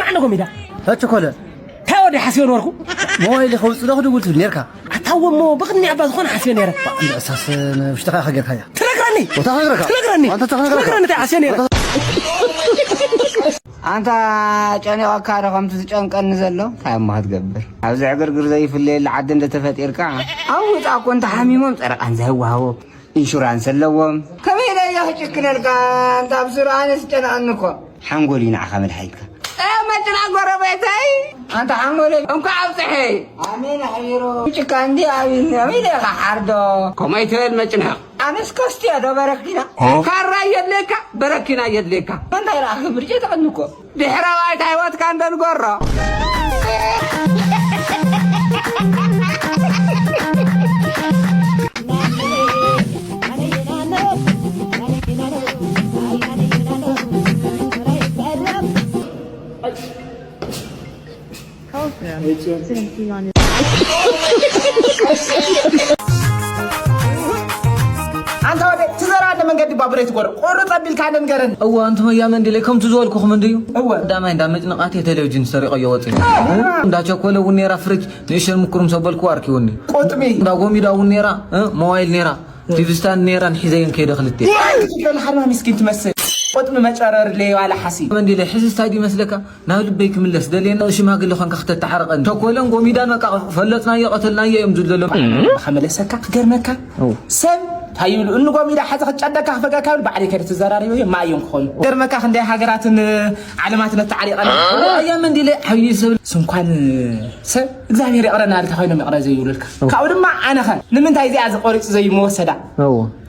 ማዕነ ኮሚዳ። ኣቸኮለ እንታይ ወዲ ሓስዮ ነበርኩ። ሞባይል ከውፅእ ዶ ክድውል ትብል ነርካ? ኣታወ እሞ ብቕድሚ ኣባ ዝኾነ ሓስዮ ነረ። ንእሳስ ውሽጥኻ ከገርካያ። ትነግረኒ። ቦታ ከነግረካ። ትነግረኒ። ኣንተ ተኸነግረካ። ትነግረኒ እንታይ ሓስዮ ነረ። ኣንታ ጨኒቐካ ዶ ከምቲ ዝጨንቀኒ ዘሎ? እንታይ እሞ ክትገብር? ኣብዚ ዕግርግር ዘይፍለየሉ ዓዲ እንደ ተፈጢርካ፣ ኣብ ውጻእ እኮ እንተ ሓሚሞም ጸረቓን ዘይወሃቦም፣ ኢንሹራንስ ኣለዎም። ከመይ ኢለ እየ ክጭክነልካ? ኣንታ ኣብ ስሩ ኣነስ ጨነቐኒ እኮ። ሓንጎል እዩ ንዓኻ መድሓኒትካ። እ፣ መጭናቕ ጎረቤተይ! ኣንታ ሓንጎለይ እንኳዕ ኣብጽሐይ! ኣሜን ኣሕቢሩ። ጭካ እንዲ ኣብኒ፣ ከመይ ኢለ እየ ክሓርዶ? ከምኡ ኣይትበል መጭናቕ። ኣነስ ከስትዮ ዶ በረኪና? ካራ የድልየካ፣ በረኪና የድልየካ። እንታይ ደኣ ክብር ጀተቐኒ እኮ። ድሕረ ባይታ ህይወትካ እንደንገሮ። Sitting on ኣንታ ወደ ትዘራደ መንገዲ ባቡረይ ትጎር ቁርጥ ኣቢልካ ንገረን። እወ ኣንቱም እያ መንዲለይ ከምቲ ዝበልኩኹም እንድዩ። እወ ቀዳማይ እንዳ መጭነቓት እየ ቴሌቪዥን ሰሪቐዮ ወፂኡ። እንዳቸኮለ እውን ነይራ ፍሪጅ ንእሸን ምኩርም ሰበልኩ ኣርኪውኒ። ቆጥሚ እንዳ ጎሚዳ እውን ነይራ እ፣ ሞባይል ነይራ ቲቪ ስታንድ ነይራን ሒዘየን ከይደ ክልተ። ትብለኒ ሓርማ ሚስኪን ትመስል። ቆጥሚ መጨረር ለየዋላ ሓሲ። መንዲለይ ሕዚ ስታይ ድዩ መስለካ? ናብ ልበይ ክምለስ ደልየ ሽማግለ ኮንካ ክተተዓርቐኒ ሸኮለን ጎሚዳን በቃ ፈለጥናዮ ቀተልናዮ እዮም ዝብሉ ዘለዉ። ከመለሰካ ክገርመካ ሰብ እንታይ ይብሉ እንጎሚዳ ሓዚ ክጨደካ ክፈገካ ይብል ባዕለይ ከደ ትዘራረበ እዮም ማእዮም ክኾኑ ገርመካ ክንደይ ሃገራትን ዓለማትን ኣተዓሪቐና። ኣያ መንዲለ ሓዩ ሰብ ስንኳን ሰብ እግዚኣብሔር ይቕረና ኣልካ ኮይኖም ይቕረ ዘይብሉልካ ካብኡ ድማ ኣነኸ ንምንታይ እዚኣ ዝቆሪፁ ዘይመወሰዳ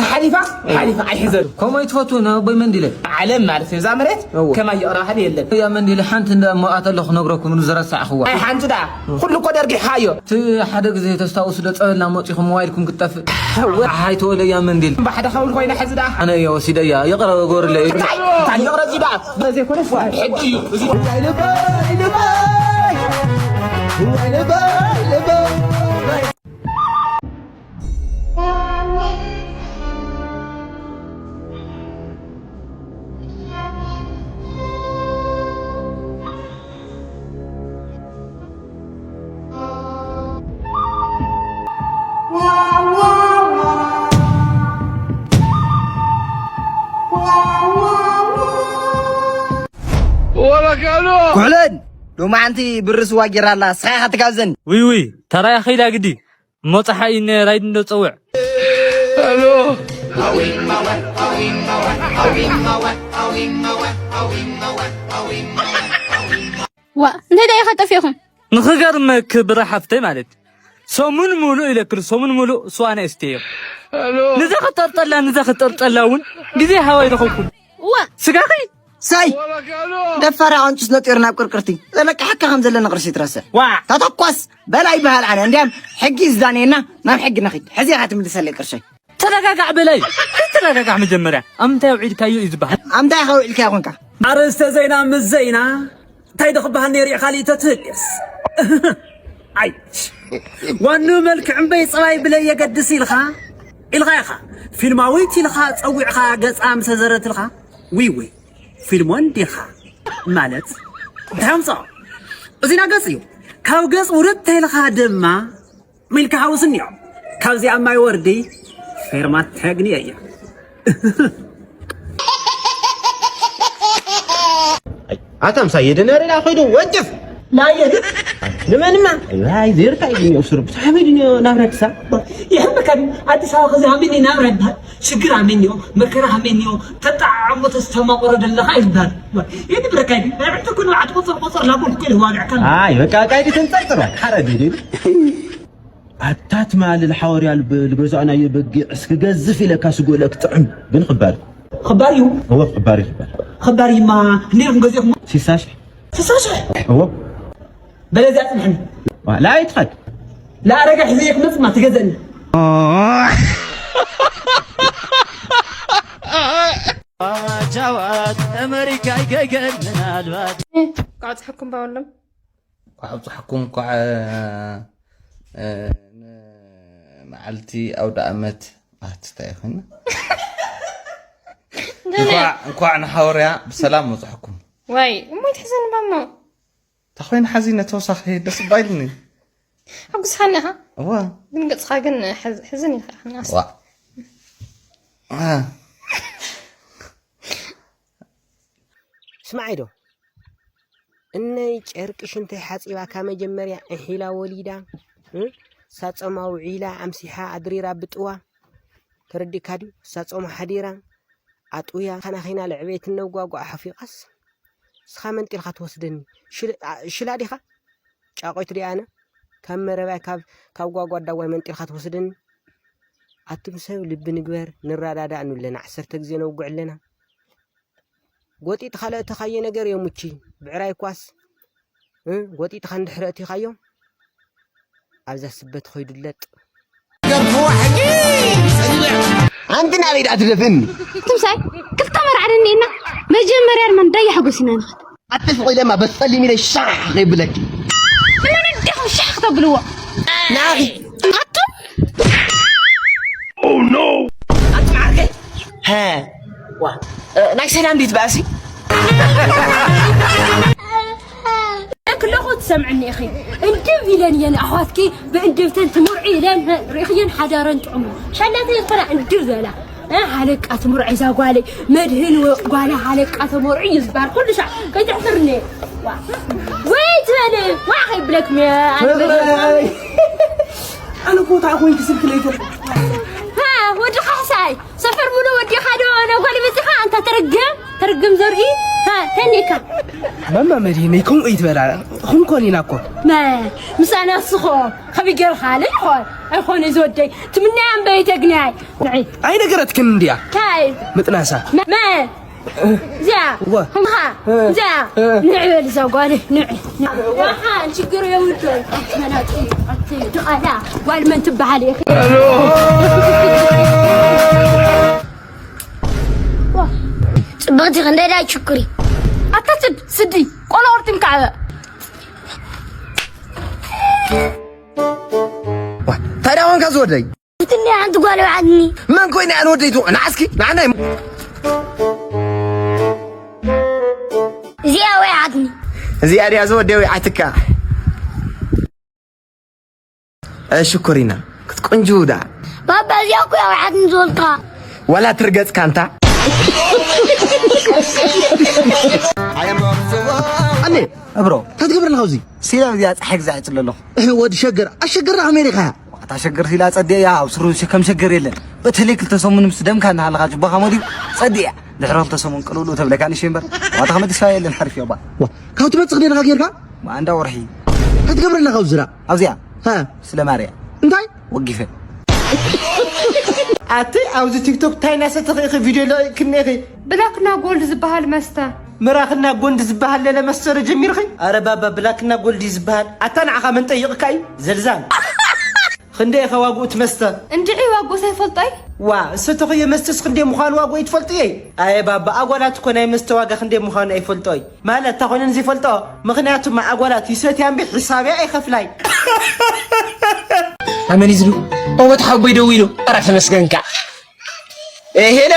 ተሓሊፋ ሓሊፋ ኣይሕዘሉ። ከምኡ ኣይትፈትዎ ናብ ኣቦይ መንዲለ። ዓለም ማለት እዩ እዛ መሬት እዎ። ከማይ ይቕረ ባህል የለን። ያ መንዲለ ሓንቲ እንዳ መቓተሎ ክነግረኩም ንዝረሳዕኽዋ። ኣይ ሓንቲ ደኣ ኩሉ እኮ ደርጊሕኻዮ። እቲ ሓደ ግዜ ተስታውሱ ዶ ጸበልና መጺኹም ሞባይልኩም ክትጠፍእ። ኣሓይ ተወለ ያ መንዲል። እምባ ሓደ ከብል ኮይነ ሕዚ ደኣ። ኣነ እየ ወሲደያ ይቕረ ገሩለይ። እንታይ ይቕረ እዚ ደኣ። በዘይ ኮነ ሕጂ እዩ እዚ ኩሕለን ሎማዓንቲ ብሪ ስዋ ጌራ ኣላ ስኻ ኢኻ ትጋብዘኒ። ውይ ውይ ተራያ ከይዳ ግዲ እሞ ጸሓይ እነ ራይድ እንዶ ጸውዕ። ዋ እንታይ ደኣ ኢኻ ጠፊእኹም? ንኽገርመክ ብረ ሓፍተይ ማለት ሰሙን ሙሉእ ኢለክል ሰሙን ሙሉእ ስዋ ኣነ እስትዮ። ንዛ ክጠርጠላ ንዛ ክጠርጠላ እውን ግዜ ሃዋይ ረኸብኩ። ዋ ስጋኺ ሳይ ደፋር ኣንጭስ ነጢሩ ናብ ቅርቅርቲ ዘለቅሓካ ከም ዘለና ቅርሲ ትረስዕ ዋ ተተኮስ በላ ይበሃል ኣነ እንዲያም ሕጊ እዩ ዝዳነየና ናብ ሕጊ ነኺድ ሕዚ ኢኻ ትምልሰለይ ቅርሸይ ተረጋጋዕ በላይ ተረጋጋዕ መጀመርያ ኣብ ምንታይ ኣውዒልካዮ እዩ ዝበሃል ኣብ ምንታይ ኢኻ ውዒልካዮ ኮንካ ኣርእስተ ዜና ምስ ዜና እንታይ ዶ ክበሃል ነይሩ እዩ ካሊእ ተትህልየስ ኣይ ዋንኡ መልክዕ እምበይ ጸባይ ብለይ የገድስ ኢልኻ ኢልኻ ኢኻ ፊልማዊት ኢልኻ ጸዊዕኻ ገጻ ምሰ ዘረትልኻ ዊዊ ፊልሞን ዲኻ ማለት እንታይ ኣምጽኦ እዚና ገጽ እዩ ካብ ገጽ ውርድ ተይልኻ ድማ ሚልካ ሃውስ እኒኦ ካብዚኣ ማይ ወርዲ ፌርማት ተግኒ እያ ኣታ ምሳይ የደነረ ዳ ኮይዱ ወጭፍ ናየ ንመንማ ኣይ ዜርካ ይድንዮ ስሩ ብታሕሚ ድንዮ ናብ ረድሳ ይሕብካ ድዩ ኣዲስ ኣበባ ከዚ ሃሚኒ ናብ ረድባ ሽግር ሃሚኒዮ መከራ ሃሚኒዮ ተጣዓሞ ተስተማቆረ ደለኻ ይባል ይድብረካ ድዩ ናይ ዕጥኩን ዓጥ ቁፅር ቁፅር ላቦ ልኩል ዋግዕካ ኣይ በቃ ቃይዲ ተንጠርጥራ ሓረ ድዩ ኣታ ትማሊ ንሓወርያ ዝገዛእናዮ በጊዕስ ክገዝፍ ኢለካ ስግኡለ ክጥዕም ግን ኽባር እዩ። ኽባር እዩ? እወ ኽባር እዩ ኽባር። ኽባር እዩማ። ክንደይ ኢኹም ገዚእኹሞ? ስሳ ሽሕ። ስሳ ሽሕ? እወ። በለ እዚኣ ጽንሐኒ። ዋ፣ ላኣይ ትኸድ። ለኣረገ ሕዚ እየ ክመጽእ ማ ትገዘእኒ። ጃዋት ኣመሪካ ይገገል ምናልባት ቃጽሐኩም ባወሎም እንኳዕ ኣብፅሓኩም እንኳዕ ንመዓልቲ ኣውደ ኣመት ኣትታይ ይኮና እንኳዕ ንሓወርያ ብሰላም መፅሐኩም ዋይ እሞ ይትሕዘኒ ባሞ ተኾይን ሓዚነ ተወሳኺ ደስ ባይልኒ። ሕጉስኻኒ ኢኻ እዋ ግን ገፅኻ ግን ሕዝ- ሕዝን ይኽእልናስ ዋ አ፣ ስማዓይ ዶ እነይ ጨርቂ ሽንተይ ሓፂባ ካብ መጀመርያ ዕሒላ ወሊዳ እ? ሳጾማ ውዒላ ኣምሲሓ ኣድሪራ ብጥዋ ተረዲእካ ድዩ? ሳጾማ ሓዲራ ኣጥውያ ካናኺና ለዕቤት እነጓጓ ሓፊቓስ እስኻ መንጢልካ ትወስደኒ ሽል- አ- ሽላ ዲኻ? ጫቆይት ዲኣነ ካብ መረባይ ካብ ካብ ጓጓ ዳዋይ መንጢልካ ትወስደኒ ኣቱም ሰብ ልቢ ንግበር ንረዳዳእ ንብለና ዓሰርተ ግዜ ነውግዕ ኣለና ጎጢጥኻ ለእተኻዮ ነገር እዮም ሙቺ ብዕራይ ኳስ እ፣ ጎጢጥኻ እንድሕር ኣእቲኻዮ ኣብዛ ስበት ኸይዱ ለጥ ኣንቲ ናበይ ደኣ ትደፍእኒ ትምሳይ ክልተ መርዓ ደኒና መጀመርያ ድማ እንዳየ ሓጎስ ኢና ንኸድ ኣተሽ ቆይለማ በጸሊም ኢለ ሻሕ ዘይብለኪ መን እንዲኹም ሻሕ ክተብልዎ ናኺ ኣቱም ኣንቲ ዓርከይ ሀ ዋ እ፣ ናይ ሰላም ዲት ባእሲ ክለኹ ትሰምዕኒ ኢኺ እንድብ ኢለን እየን ኣሕዋትኪ ብእንድብተን ትምርዒ ኢለን ርኢኽየን ሓዳረን ጥዑሙ ሻላተይ ዝኾና እንድብ ዘላ እ፣ ሃለቃ ትምርዒ እዛ ጓለይ መድህን ወ- ጓላ ሃለቃ ተመርዑ እዩ ዝበሃል ኩሉ ሻዕ ከይትሕፍርኒ ዋ። ወይ ትበል ዋ ከይብለክም እየ ኣነ በል- ኣነ ኮታ ኮይንኪ ስልኪ ለይተ ሃ፣ ወዲ ካሕሳይ ሰፈር ሙሉ ወዲኻ ዶ ነጓሊ መፂኻ ኣንታ ተረግም ተረግም ዘርኢ ሃ፣ ተኒካ ማማ መድህነይ ከምኡ ይትበላ ክንኮን ኢና እኮ መ ምሳና እስኾ ከመይ ገርኻ ለይኾን ኣይኮነ ዝወደይ ትምናያ እምበይ ተግንያይ ንዒ ኣይነገረትክን እንድያ ታይ ምጥናሳ መ- መ እዚኣ እዋ። ከምኻ እዚኣ ንዕ በል እዛ ጓል ንዕ ንዕ። ኣሓ ችግር የብሉን ኣቲ መናጢ ኣቲ ድቓላ ጓል መን ትበሃል ኢኺ ጽብቕቲ ክንደይ ዳይ ችኩሪ ኣታ ስድ ስዲ ቆሎ ኦርቲም ካዕበ ታዲያ ኮንካ ዝወደይ ትኒ ሓንቲ ጓል ወዓድኒ መን ኮይነ ኣነ ወደይቱ ንዓስኪ ንዓናይ እዚኣ ወይዓትኒ እዚኣ ድያ ዝወደይ ወይዓትካ ሽኮሪና ክትቆንጅው ደኣ ባባ እዚኣ እኮ እያ ወይዓትኒ ዝበልካ ዋላ ትርገጽካ እንታ ኣለ እብሮ እንታይ ትገብር ኣለኻ ኣብዚ ሲላ እዚኣ ፀሓይ ግዛዕ ይፅለ ኣለኹ ወዲ ሸገር ኣሸገር ኣሜሪካ እያ ኣታ ሸገር ሲላ ፀዲያ እያ ኣብ ስሩ ከም ሸገር የለን በተለይ ክልተ ሰሙን ምስ ደምካ እናሃለኻ ጅባኻ መዲቡ ፀዲያ ድሕሪ ክልተ ሰሙን ቅልውልው ተብለካ ንሽ እምበር ዋታ ከመዲስካ የለን ሓሪፍ እያ ባ ካብ ትመፅእ ክደለካ ጌርካ ማእንዳ ወርሒ እንታይ ትገብር ኣለኻ ኣብዚ ዝራ ኣብዚኣ ሃ ስለ ማርያ እንታይ ወጊፈ ኣቲ ኣብዚ ቲክቶክ እንታይ እናሰተኺ ኢኺ ቪድዮ ለቂቕክኒ ኢኺ ብላክና ጎልድ ዝበሃል መስተ ምራኽና ጎንድ ዝበሃል ለለ መስተ ዶ ጀሚርኺ ኣረ ባባ ብላክና ጎልድ እዩ ዝበሃል ኣታ ንዓኻ መን ጠይቕካ እዩ ዘልዛም ክንደይ ኢኻ ዋግኡ እቲ መስተ እንድዒ ዋግኡስ ኣይፈልጦይ ዋ እሰተኽዮ መስተስ ክንደይ ምዃኑ ዋግኡ ኣይትፈልጥዮይ ኣየ ባባ ኣጓላት እኮ ናይ መስተ ዋጋ ክንደይ ምዃኑ ኣይፈልጦይ ማለት እታ ኮይነን ዘይፈልጦ ምኽንያቱም ኣጓላት ይሰትያ እምቢ ሒሳብያ ኣይኸፍላይ ኣመን ይዝሉ ኦበት ሓቦይ ደው ኢሉ ኣራ ተመስገንካ ሄሎ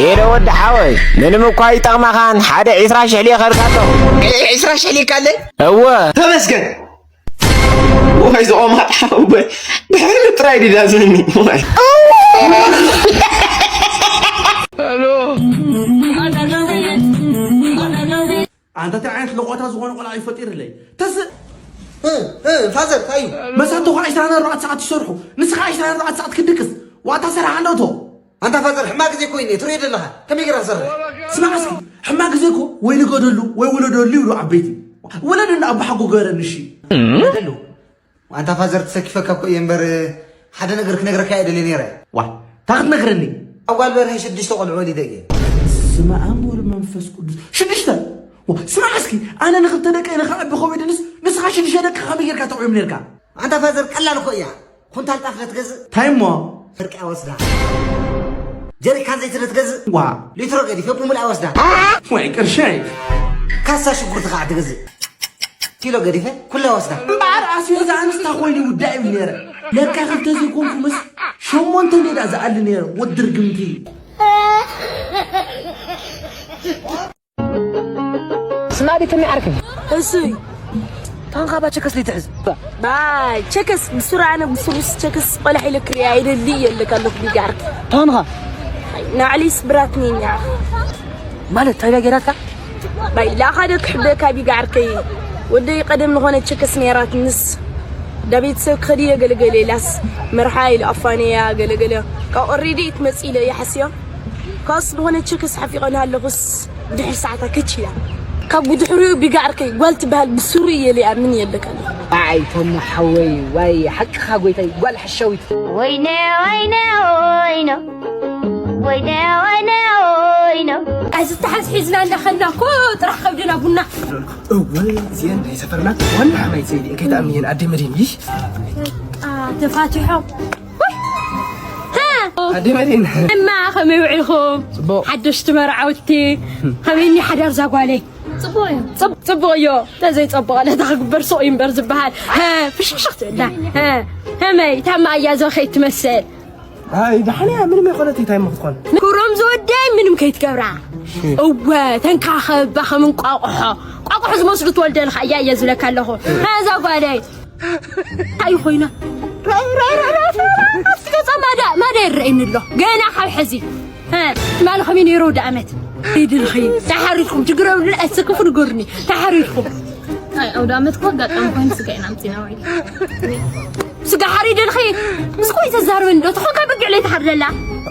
ሄሎ ወዲ ሓወይ ምንም እኳ ይጠቕመኻን ሓደ ዒስራ ሽሕ ልእኸልካ ኣለኹ ዒስራ ሽሕ ልእካ ኣለ እወ ተመስገን ወይ ዝቆማጥ ሓወይ ብሕልሚ ጥራይ ድዳ ዝህኒ ወይ ኣንታ እንታይ ዓይነት ለቆታ ዝኾነ ቆልዓ እዩ ፈጢርለይ ተስ ፋዘር ታዩ መሳቶ ከዓ ዕስራን ኣርባዕተ ሰዓት ይሰርሑ ንስኻ ዕስራን ኣርባዕተ ሰዓት ክድቅስ ዋታ ሰራሕ ኣለቶ ኣንታ ፋዘር ሕማቅ ግዜ ኮይኑ ትሪኦ ዘለኻ ከመይ ገራ ክሰርሕ ስማዕ እስኪ ሕማቅ ግዜ እኮ ወይ ንገደሉ ወይ ውለደሉ ይብሉ ዓበይቲ ውለድ እንዳ ኣባሓጎ ገረን እሺ ኣንታ ፋዘር ትሰኪፈካ እኮ እየ እምበር ሓደ ነገር ክነግረካ እየ ደልየ ነይረ ዋ እንታይ ክትነግረኒ ኣጓል በርሀ ሽዱሽተ ቆልዑ ወሊደ እየ ስመ ኣብ ወልድ መንፈስ ቅዱስ ሽዱሽተ ስማዕ እስኪ ኣነ ንክልተ ደቀይ ንከዕቢ ከዊድንስ ንስኻ ሽዱሽተ ደቂ ከመይ ጌርካ ተዕብዮም ነርካ ኣንታ ፋዘር ቀላል እኮ እያ ኩንታል ጣፍ ለትገዝእ እንታይ እሞ ፍርቂ ወስዳ ጀሪካን ዘይቲ ለትገዝእ ዋ ሊትሮ ገዲፈ ብምልኣ ወስዳ ወይ ቅርሸይ ካሳ ሽጉርቲ ከዓ ትገዝእ ኪሎ ገዲፈ ኩላ ወስዳ እምበኣር ኣስቤዛ ኣንስታ ኮይኑ ይውዳእ ይብል ነረ ለካ ክልተ ዘይኮንኩ ምስ ሸሞንተ ሜዳ ዝኣሊ ነረ ወዲ ርግምቲ ስማዲ ተመይ ዓርኪ እሱይ ኣንኻባ ቸከስ ለይትሕዝ። ባይ ቸከስ ብሱራ ኣነ ብሱሩስ ቸከስ ቆላሕ ኢለ ክሪኣ ይደሊ የለካ ኣለኹ ቢጋር ታንኻ ናዕሊስ ብራትኒ ኛ ማለት ታይላ ጌራትካ ባይ ላኻ ደ ክሕበካ ቢጋር ከይ ወደይ ቀደም ዝኾነ ቸከስ ነይራት ምስ ዳቤት ሰብ ክኸዲ የገለገለ ኢላስ መርሓ ኢሉ ኣፋነያ ገለገለ ካብ ኦሬዲ ትመጽእ ኢለ ይሓስዮ ካስ ዝኾነ ቸከስ ሓፊቐና ኣለኹስ ድሕሪ ሰዓታ ከች ኢላ ካብ ብድሕሪኡ ቢጋ ዓርከይ ጓል ትበሃል ብሱሩ እየ ሊኣ ምን የለካ ኣለኹ ኣይ ተሙ ሓወይ ዋይ ሓቅኻ ጎይታይ ጓል ሓሻዊት ወይነ ወይነ ወይኖ ወይነ ወይነ ወይኖ እዚ ተሓዝ ሒዝና እንዳኸድና እኮ ጥራሕ ከብድና ቡና እወ እዚአን ናይ ሰፈርና ዋና ሓማይ ሰይዲ እንከይ ተኣምንየን ኣደ መድን ይሽ ተፋቲሖም ኣደ መድን እማ ከመይ ውዒልኩም ሓደሽቲ መርዓውቲ ከመይኒ ሓዳር ዛጓለይ ጽቡቅ እዩ ተዘይጸቡቅ ለታ ክግበር ሱቅ እዩ እምበር ዝበሃል ፍሽክሽክ ትብላ ከመይ ታማ እያ ዘኸይ ትመስል ኣይ ዳሕንያ ምንም የኾነት እንታይ ምኽትኾን ክብሮም ዝወደይ ምንም ከይትገብራ እወ ተንካኸባ ከም እንቋቑሖ ቋቑሖ ዝመስሉ ትወልደልካ እያ እየ ዝብለካ ኣለኹ ሃዛ ጓለይ እንታይ ኮይና ገጻ ማዳ ማዳ ይረአኒ ኣሎ ገና ካብ ሕዚ ትማሊ ከመይ ነይሩ ወዲ ኣመት ይድልኺ ተሓሪድኩም ትግረብሉ ኣስክፉ ንገሩኒ ተሓሪድኩም ኣይ ኣውደ ዓመት እኮ ኣጋጣሚ ኮይኑ ስጋ ኢና ኣምፂና ውዒል ስጋ ሓሪድልኺ ምስ ኮይ ተዛርበኒ ዶ ትኾንካ በጊዕ ለይትሓርደላ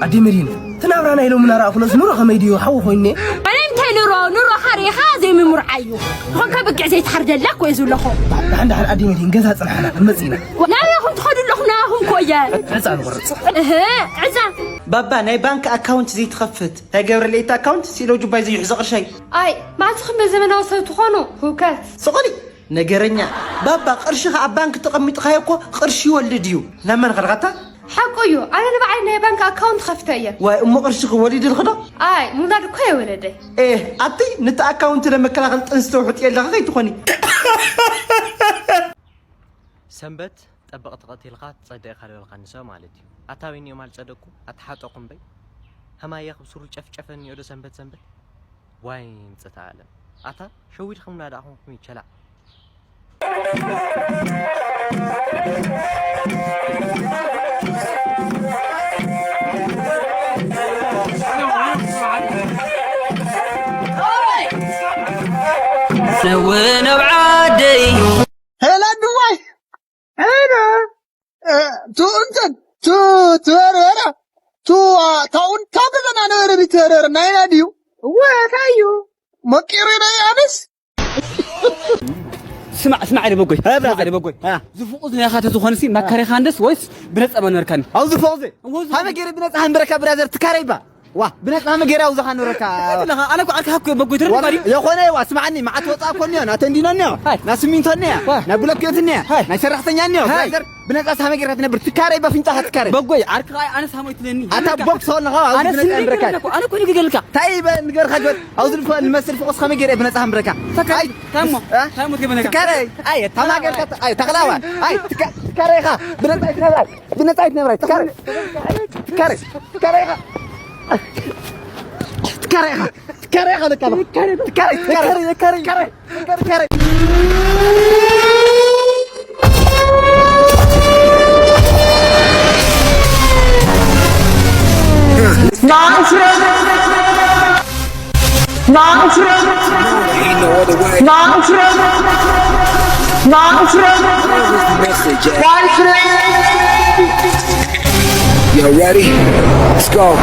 ኣዴ መድን ትናብራ ናይ ሎሚ ናራእኩሎስ ኑሮ ከመይ ድዩ ሓዊ ኮይነ ኣነ እንታይ ኑሮ ኑሮ ሓሪኻ ዘይምምርዓዩ ትኾንካ በጊዕ ዘይትሓርደላ እኮ እዩ ዝብለኹ ሓንዳ ሓን ኣዴ መድን ገዛ ፅንሓና ክንመፅእ ኢና ናበይኹም ትኸዱ ኣለኹም ናባኹም እኮ እየ ዕፃ ንቆርፅ እህ ዕዛ ባባ ናይ ባንክ ኣካውንት ዘይትኸፍት ናይ ገብረ ለይታ ኣካውንት ሲሎ ጁባይ ዘይሕዞ ቅርሻይ ኣይ ማዕዚ ክንበ ዘመናዊ ሰብ ትኾኑ ህውከት ስቑኒ ነገረኛ ባባ ቅርሽኻ ኣብ ባንክ ተቐሚጥኻዮ እኮ ቅርሺ ይወልድ እዩ ናብ መን ኸድኻታ ሓቁ እዩ ኣነ ንባዕለይ ናይ ባንክ ኣካውንት ከፍተ እየ ዋይ እሞ ቅርሽኺ ወሊድልኺ ዶ ኣይ ምውላድ እኮ የወለደይ ኤህ ኣቲ ነቲ ኣካውንት ለመከላኸል ጥንሲ ተውሕጥ የለኻ ከይትኾኒ ሰንበት ጠበቕቲ ቀቲልካ ትጸድቕ ኢኻ ዝበልካኒ ሰብ ማለት እዩ። ኣታ በይኒ እዮም ኣልጸደቅኩ ኣታ ሓጠኹ እምበይ። ሃማየ ክብስሩ ጨፍጨፈኒ እዮ ዶ ሰንበት ሰንበት። ዋይ ምጽታ ኣለም ኣታ ሸዊድኹምና ደኣ ኹንኩም ይቸላዕ። ነውነብ ዓደይ ሄላ ድዋይ ሄላ ቱ እንትን ቱ ትበርበራ ቱ ታውን ታብለና ነበረ ቢትበርበረ ናይና ድዩ ወታዩ መቂሩ ናይ ኣነስ ስማዕ ስማዕ ኢለ በጎይ ስማዕ ኢለ በጎይ ዝፍቑ ዝነኻ ተዝኾንሲ መካሪኻ እንደስ ወይስ ብነጻ መነርካኒ ኣብዚ ፎቕ እዚ ሃመ ገይረ ብነጻ ሃንበረካ ብራዘር ትካረይባ ዋ ብነጻ ሃመ ገይረ ኣውዛኻ ንረካ ኣነ እኮ ዓርካ እኮ በጎይ ትረዳ ባዲ የኾነ ዋ ስማዕኒ መዓት ወጻ እኮ እኒዮ ና ተንዲኖ እኒዮ ና ስሚንቶ እኒዮ ና ብሎኬት እኒዮ ናይ ሰራሕተኛ እኒዮ ብራዘር ብነጻ ሃመ ገይረ ትነብር ትካረይባ ፍንጫኻ ትካረይ በጎይ ዓርካ ኣነ ሳሞይ ትለኒ ኣታ ቦክስ ሆነ ኸ ኣብዚ ብነጻ ሃንበረካ ኣነ እኮ ንግገልካ ታይ ንገርካ ጆት ኣብዚ ልፎ ንመስል ፍቑስ ሃመ ገይረ ብነጻ ሃንበረካ ታይ ታሞ ታሞ ትገበነካ ትካረይ ኣየ ታማ ገርካ ኣየ ተኽላዋ ኣይ ትካረይኻ ብነጻ ይትነብራይ ብነጻ ይትነብራይ ትካረይ ትካረይ ትካረይኻ ትካረይኻ ትካረይኻ ለካ ትካረይ ትካረይ ትካረይ ትካረይ Y'all ready? Let's go.